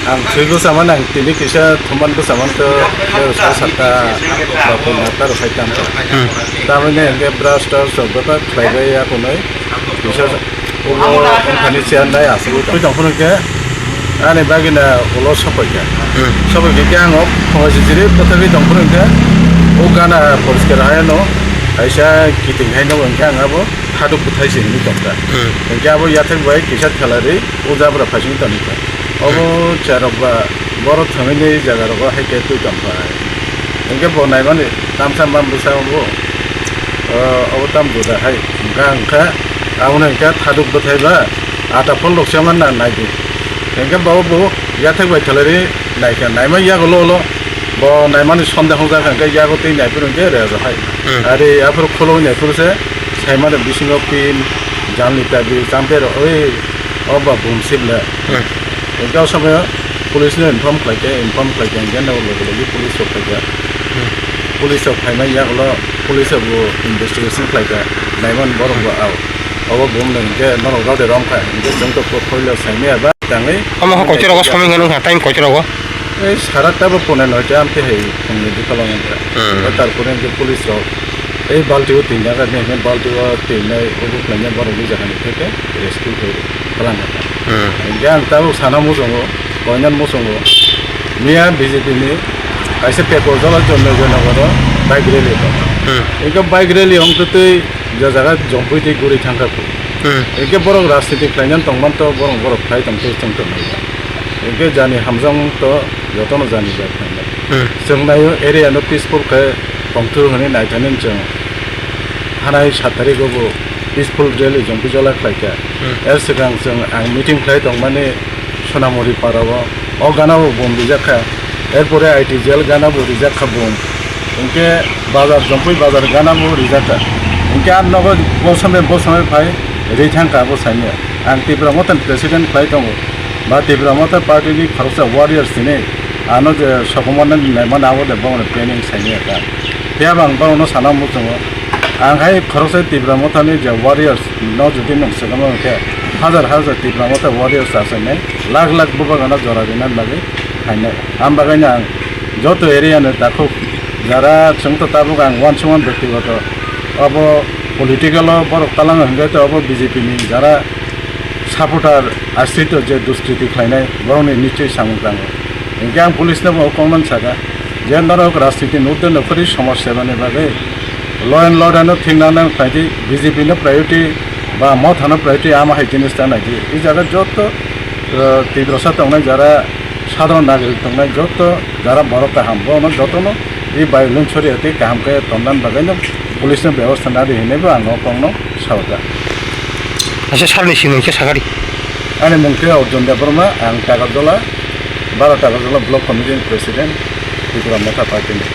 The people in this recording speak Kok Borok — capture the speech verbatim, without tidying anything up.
Ang thwi bwsama nang tini kisa thuman bwsama to sa satta ba pung atta rok sai tam. Hmm. Tamoni hwnkhe brush trush rok bata khlaibai ya kunui kisa ulo wngthani chair nai aswk twi tong phuru hwnkhe ani bagina ulo sopai kha. Hmm. Sopai khe ang o phungo sijiri bwthagwi tong phuru hwnkhe o gana poriskar hayano kaisa kiting haino hwnkhe ang abo thaduk bwthai se hinwi tongkha. Hmm. Hwnkhe abo yathek bai kisa khalari o jabra phaising tongkha. Obo cherok ba borok thangwi jaga rogo hai khe twi tong phai. Hwnkhe bo naimani tamsa mam bwsa obo, o, obo tam juda hai. Hwnkha hwnkha aboni hwnkhe thaduk bwthai ba ata phol rok se man na nai di. Hwnkhe bo bo yathek bai khalari nai kha, naima yago lo lo bo naimani sonde hwnjak hwnkhe yago twi nai phuru hwnkhe re rw hai. Hmm. Ari aphuru khulugwi nai phuru se sai mano bisingo pin, jalni tabi, champe rok, oi, o ba bum sibla. Hmm. Hwnkhe o somoyo police no inform khlai khe, inform khlai khe, hwnkhe no logi logi police rok phai kha. Hmm. Police rok phaimani yagulo police rok bo investigation khlai kha, naimani borok bo Hmm. Ao. Obo bum no hwnkhe norok rode rom kha, hwnkhe chwng to ko-, koilo saimaya ba tangwi. Omo kho koito rogo somoi hwnwi wngkha, time koito rogo? Ei sara ta bo pone noita amte hai phungni bikalo wngkha. Hmm. Tarpore hwnkhe police rok ei balti o twi naga, hwnkhe balti o twi nai obo khlainai borok ni jaga ni theke rescue khe. Kwlangkha. Hmm. Hingke ang tabuk sana muchungo, koinan muchungo, miya B J P ni kaisa petrol jala Joynagar o bike rally tong. Hmm. Hingke bike rally hongtwi twi je jaga jompui twi guri thangkha kho. Hmm. Hingke borok rajniti khlainan tongman to borok borok khlai tongtwi chwng tongmani. Hingke jani hamjang to jotono jani bai khlainai. Hmm. Chwng naio area no peaceful khe tongthwr hwnwi naithani chwng. Thanai sat tarikgo bo peaceful rally chwng bijola khlaikha. Hmm. Er swkang chwng ang meeting khlai tongmani Sonamuri parao, o gana bo bom rijak kha. Erpore I T jail gana bo rijak kha bom. Hinkhe bazar, Jompui bazar gana bo rijak kha. Hinkhe ang nogo bosome bosome phai ri thangkha abo saimya. Ang Tipra Motha ni president khlai tongo. Ba Tipra Motha party ni khoroksa warriors hinwi ano je sokomornani naimani abo de bongni planning saimya kha. Phiya bo ang bono sana muchungo. Ang hai khoroksa Tipra Mothani je warriors no jodi nwng swkangma hwnkhe hajar hajar Tipra Motha warriors achainai lakh lakh bubagrano jora rinani bagwi phainai. Ang bagwino ang joto area ni takhuk jara chwngto tabuk ang uansukmani bektigoto obo political o borok talangwi hwnkhe to obo B J P ni jara supporter ashrito je duskriti khlainai borokni nichoi samung tango. Hinkhe ang police no bo kokno sakha je norok rajniti ni udde no kwrwi somaj sebani bagwi law and order no thik nang nang khlaidi, B J P no priority ba Motha no priority ama hai jinis ta naidi. I jaga joto, eh, Tiprasa tongnai jara sadharon nagorik tongnai joto jara borok kaham bono jotono i violence sori tei kaham khe tongna bagwi no police no bebosta nadi hinwi bo ang o kokno saoda. Acha, sir ni sinung khe sakari. Ani mung khe Arjun Debbarma, ang Takarjala, baro Takarjala Block Committee ni President, Tipra Motha Party ni.